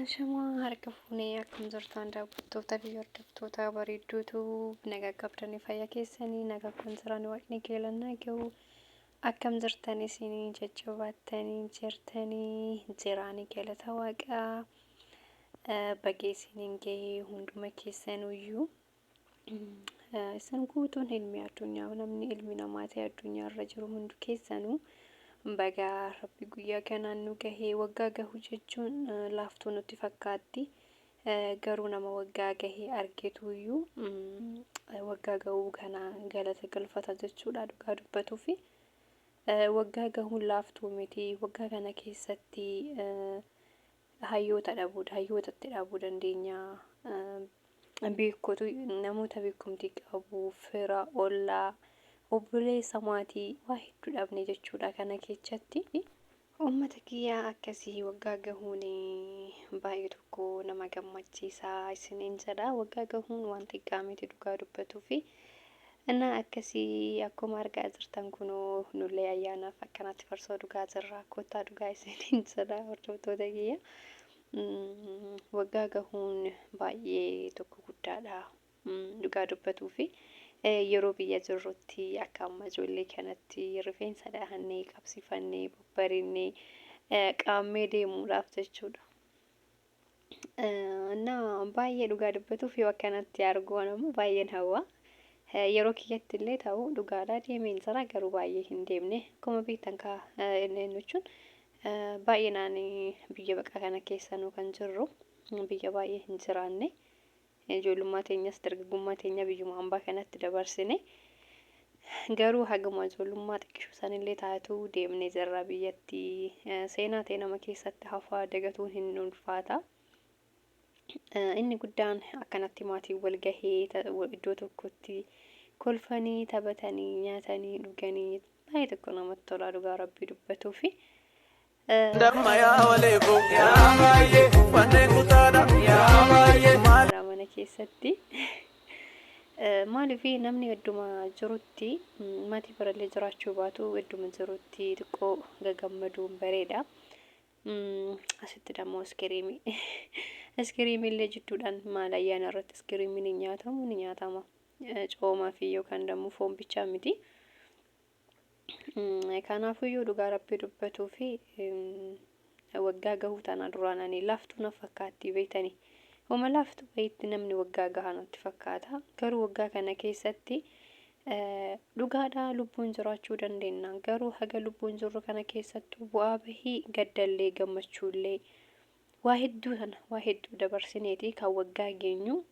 Ashamaa harka fuunee akkam jirtan daawwattoota fi hordoftoota bareedduutu nagaa qabdanii fayyaa keessanii nagaa kun jiran waaqni keelannaa gahu akkam jirtan isinii jajjabaattanii jirtanii jiraanii galata waaqaa bagee isiniin gahee hunduma keessanuyyuu isin guutuun ilmi addunyaa namni ilmi namaa ta'e addunyaa irra jiru hundi keessanuu baga rabbi guyyaa kanaan nu gahee. Waggaa gahu jechuun laaftuu nutti fakkaatti, garuu nama waggaa gahee argetuyyuu waggaa gahuu kana galata galfata jechuudha. Dhugaa dubbatuufi waggaa gahuun laaftuu miti. Waggaa kana keessatti hayyoota dhabuu hayyootatti dhabuu dandeenya, beekotu namoota beekumtii qabu, fira, ollaa, obboleessa, maatii waa hedduu dhabne jechuudha kana keessatti. Uummata kiyyaa akkasii waggaa gahuun baay'ee tokko nama gammachiisa isiniin jedha. Waggaa gahuun waan xiqqaa miti dhugaa dubbatuufi. Innaa akkasii akkuma argaa jirtan kunoo nullee ayyaanaaf akkanatti farsoo dhugaa jirra. Kottaa dhugaa isiniin jedha hordoftoota kiyya. Waggaa gahuun baay'ee tokko guddaadha dhugaa dubbatuufi. Yeroo biyya jirrutti akka amma ijoollee kanatti rifeensa dhahannee, qabsiifannee, babbareennee qaammee deemuudhaaf jechuudha. Innaa baay'ee dhugaa dubbatuuf yoo akkanatti argu ammoo baay'een hawwa. Yeroo kiyyatti illee ta'u dhugaadhaa deemeen jira, garuu baay'ee hin deemne. Akkuma beektan kaa inni jechuun baay'inaan biyya baqaa kana keessanuu kan jirru biyya baay'ee hin jiraanne. Ijoollummaa teenyas dargaggummaa teenya biyyuma hambaa kanatti dabarsine. Garuu haguma ijoollummaa xiqqishu sanillee taatu deemnee jirra biyyatti. Seenaa ta'e nama keessatti hafaa dagatuun hin ulfaata. Inni guddaan akkanatti maatiin wal gahee iddoo tokkotti kolfanii, taphatanii, nyaatanii, dhuganii baay'ee tokko namatti tola dhugaa rabbii dubbatuufi. Damma yaa waleeko yaa baay'ee uffanneen kutaadha yaa baay'ee maal. Mana keessatti maaliif namni idduma jirutti maatii birallee jiraachuu baatu idduma jirutti xiqqoo gagammaduun bareeda. Asitti dammoo iskiriimii iskiriimii illee jidduudhaan maal ayyaana irratti iskiriimiin hin nyaatamu, ni nyaatama. Coomaa fi yookaan dammoo foon bichaa miti. Kanaafuyyuu dhugaa rabbii dubbatuu fi waggaa gahuu tana duraan ani laaftuu na fakkaatti beektanii. Homa laaftuu wayiitti namni waggaa gahaa natti fakkaata. Garuu waggaa kana keessatti dhugaadhaa lubbuun jiraachuu dandeenya. Garuu haga lubbuun jirru kana keessattuu bu'aa bahii gaddallee gammachuullee waa hedduu sana waa hedduu dabarsineeti kan waggaa geenyu.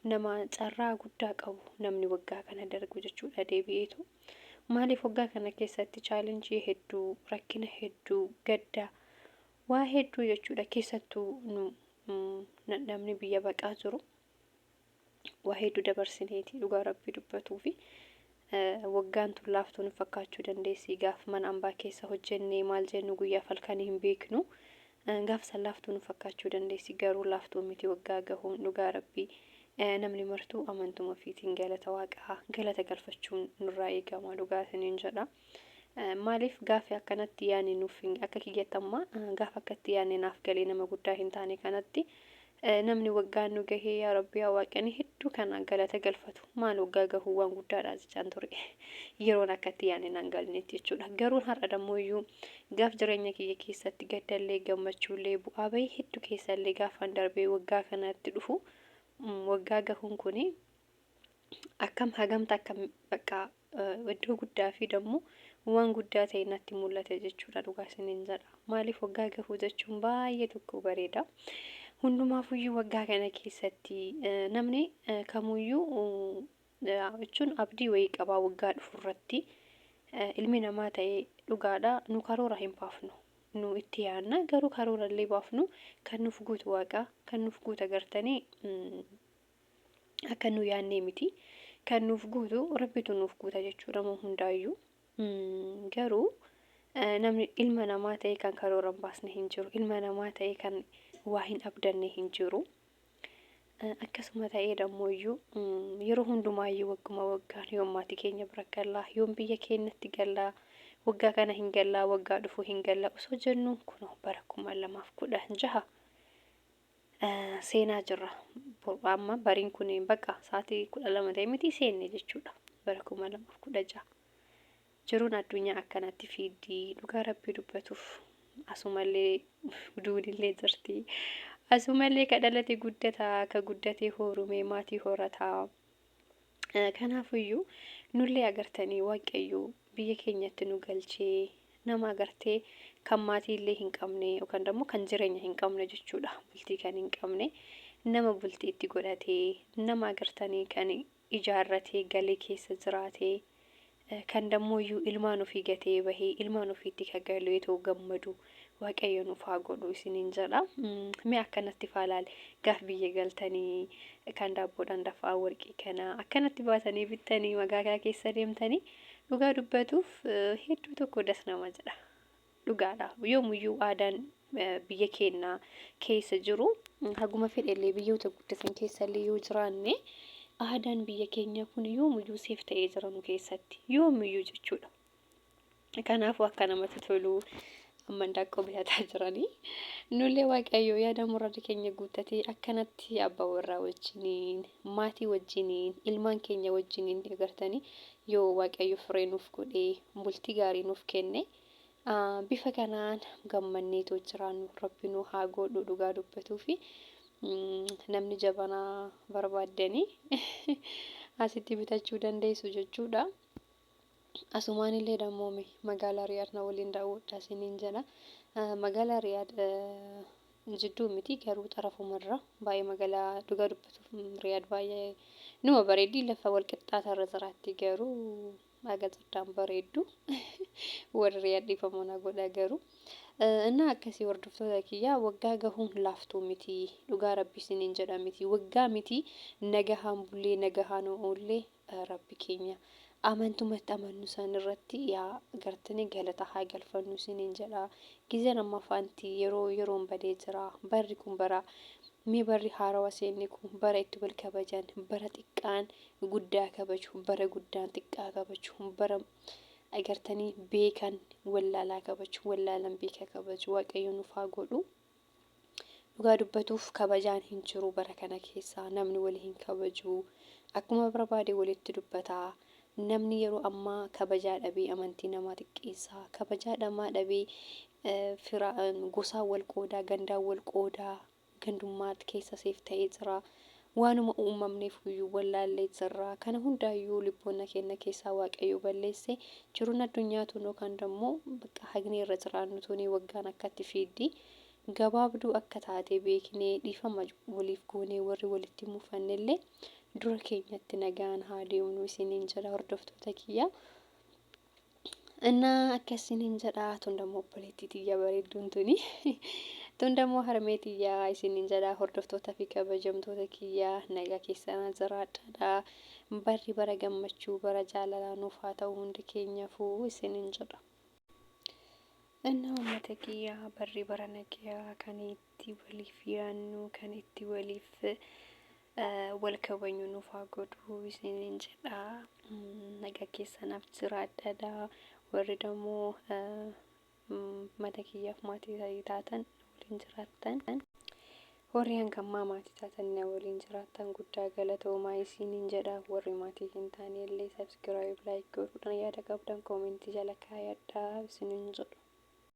Nama carraa guddaa qabu namni waggaa kana darbu jechuudha deebi'eetu. Maaliif waggaa kana keessatti challenge hedduu, rakkina hedduu, gadda waa hedduu jechuudha, keessattuu nu namni biyya baqaa jiru waa hedduu dabarsineeti dhugaa rabbii dubbatuu fi waggaan tun laaftuu nu fakkaachuu dandeessi. Gaaf mana ambaa keessa hojjennee maal jennu guyyaa falkanii hin beeknu. Gaaf san laaftuu nu fakkaachuu dandeessi, garuu laaftuu miti waggaa gahuun dhugaa rabbii. Namni martuu amantuma ofiitiin galata waaqaa galata galfachuun nurraa eegama dhugaa isiniin jedha. Maaliif gaafi akkanatti yaanni nuuf akka kiyyatti amma gaafa akkatti yaanni naaf galee nama guddaa hin taane kanatti namni waggaan nu gahee yaa rabbi yaa waaqani hedduu kana galata galfatu maal waggaa gahuu waan guddaadha jechaan ture yeroon akkatti yaanni naan galnetti jechuudha. Garuu har'a dammoo iyyuu gaaf jireenya kiyya keessatti gaddallee gammachuullee bu'aa bahii hedduu keessallee gaafan darbee waggaa kanatti dhufu waggaa gahuun kuni akkam hagamta akkam bakka iddoo guddaa fi dammoo waan guddaa ta'e natti mul'ate jechuudha dhugaa isiniin jedha. Maaliif waggaa gahuu jechuun baay'ee tokko bareeda. Hundumaafuyyuu waggaa kana keessatti namni kamuyyuu jechuun abdii wayii qabaa waggaa dhufu irratti. Ilmi namaa ta'ee dhugaadha nu karoora hin baafnu. Nu itti yaadna, garuu karoora illee baafnu kan nuuf guutu waaqa, kan nuuf guuta gartanii akka nu yaadnee miti. Kan nuuf guutu rabbitu nuuf guuta jechuudha moo hundaayyuu. Garuu namni ilma namaa ta'e kan karoora hin baasne hin jiru. Ilma namaa ta'e kan waa hin abdanne hin jiru. Akkasuma ta'ee dammoo iyyuu yeroo hundumaayyuu wagguma waggaan yoom maatii keenya bira gallaa, yoom biyya keenyatti gallaa, waggaa kana hin gallaa, waggaa dhufu hin gallaa osoo jennu kunoo bara 2016 Seenaa jirra. Amma bariin kun bakka sa'aatii 12 ta'e miti seenne jechuudha. Bara 2016. Jiruun addunyaa akkanatti fiiddii dhugaa rabbii dubbatuuf asumallee duunillee jirti. Asumallee ka dhalate guddataa, ka guddatee hoorumee maatii horataa. Kanaafuyyuu nullee agartanii Waaqayyo biyya keenyatti nu galchee nama agartee kan maatii illee hin qabne yookaan immoo kan jireenya hin qabne jechuudha. Bultii kan hin qabne nama bultii itti godhatee nama agartanii kan ijaarratee galee keessa jiraatee kan dammoyyuu ilmaan ofii gatee bahee ilmaan ofiitti kan galeetoo gammadu Waaqayyo nuuf haa godhu isiniin jedha. Mee akkanatti faalaal gaaf biyya galtanii kan daabboodhaan dafa'aa warqii kana akkanatti baatanii bittanii magaalaa keessa deemtanii dhugaa dubbatuuf hedduu tokko das nama jedha. Dhugaadha. Yoomuyyuu aadaan biyya keenya keessa jiru haguma fedhellee biyyoota guddatan keessallee yoo jiraanne aadaan biyya keenya kun yoomuyyuu seef ta'ee jira nu keessatti yoomuyyuu jechuudha. Kanaafuu akka namatti tolu amma indaaqqoo bitataa jiranii. Nullee Waaqayyo yaada murada keenya guuttatee akkanatti abbaa warraa wajjiniin, maatii wajjiniin, ilmaan keenya wajjiniin agartanii yoo Waaqayyo firee nuuf godhee bultii gaarii nuuf kenne bifa kanaan gammanneetoo jiraannu Rabbi nu haa godhu dhugaa dubbatuu fi namni jabanaa barbaaddanii asitti bitachuu dandeessu jechuudha. Asumaan illee dammoome magaalaa Riyaad na waliin daawwadhaa isiniin jedha. Magaalaa Riyaad jidduu miti garuu xarafumarra baay'ee magaalaa dhugaa dubbatuuf Riyaad baay'ee numa bareeddi lafa wal qixxaatarra jiraatti garuu haga jiddaan bareeddu warri Riyaad dhiifama na godha garuu. Innaa akkasii hordoftoota kiyyaa waggaa gahuun laaftuu miti dhugaa rabbi isiniin jedha miti waggaa miti nagahaan bullee nagahaan oollee Rabbi keenya amantumatti amannu san irratti yaa gartanii galata haa galfannu isiniin jedha. Gizeen amma faanti yeroo yeroon badee jira. Barri kun bara mee barri haarawa seenne kun bara itti wal kabajan, bara xiqqaan guddaa kabaju, bara guddaan xiqqaa kabaju, bara agartanii beekan wallaalaa kabaju, wallaalan beekaa kabaju Waaqayyo nuuf haa godhu. Dhugaa dubbatuuf kabajaan hin jiru bara kana keessa namni wal hin kabaju. Akkuma barbaade walitti dubbata. Namni yeroo ammaa kabajaa dhabee amantii namaa xiqqeessa. Kabajaa namaa dhabee fira gosaan wal qoodaa, gandaan wal qoodaa, gandummaa keessa seef ta'ee jira. Waanuma uumamneef iyyuu wallaallee jirra. Kana hundaayyuu libboonna keenya keessaa Waaqayyo balleesse. Jiruun addunyaa tun yookaan dammoo bakka haqni irra jiraannu tuni waggaan akkatti fiiddi. Gabaabduu akka taate beeknee dhiifama waliif goonee warri walitti mufannellee dura keenyatti nagaan haa deemnu isiniin jedha hordoftoota kiyya. Innaa akkas isiniin jedha tun dammoo obboleettii tiyya bareedduun tuni. Tun dammoo harmee tiyya isiniin jedha hordoftoota fi kabajamtoota kiyya nagaa keessanaa jiraadhaadha. Barri bara gammachuu bara jaalalaa nuuf haa ta'u hundi keenyafuu isiniin jedha. Innaa uummata kiyya barri bara nagayaa kan itti waliif yaannu kan itti waliif wal kabajnu nuuf haa godhu isiniin jedha. Nagaa keessanaaf jiraadhaadha. Warri dammoo mata kiyyaaf maatii taatan waliin jiraattan. Warri hanga ammaa maatii taatan na waliin jiraattan guddaa galatoomaa isiniin jedha. Warri maatii hin taane illee subscribe like godhuudhaan yaada qabdan koomentii jala kaayadhaa isiniin jedha.